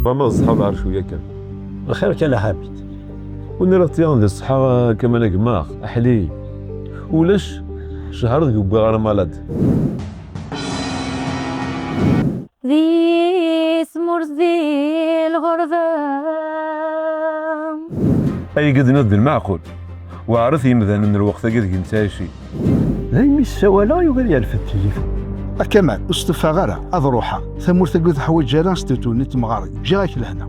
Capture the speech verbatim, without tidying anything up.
Wama d ṣṣeḥa lɛerc wiyakan. Lxir kan a Ḥamid. Win ara ɣ-tt-yaɣen di ṣṣeḥa a Kamal a gma, aḥlil. Ulac ccher deg wwiɣ ara malad. Di tmurt di lɣerba. Ay gidnat d lmeɛqul. Weɛret yimdanen n lweqt-agi deg nettɛici. Daymi ssawaleɣ yugi ad yerfed tilifun. A Kamal, ur stufaɣ ara, ad ruḥeɣ. Tamurt-agi ur teḥwaǧ ara astutu n temɣarin. Ǧǧiɣ-ak lehna.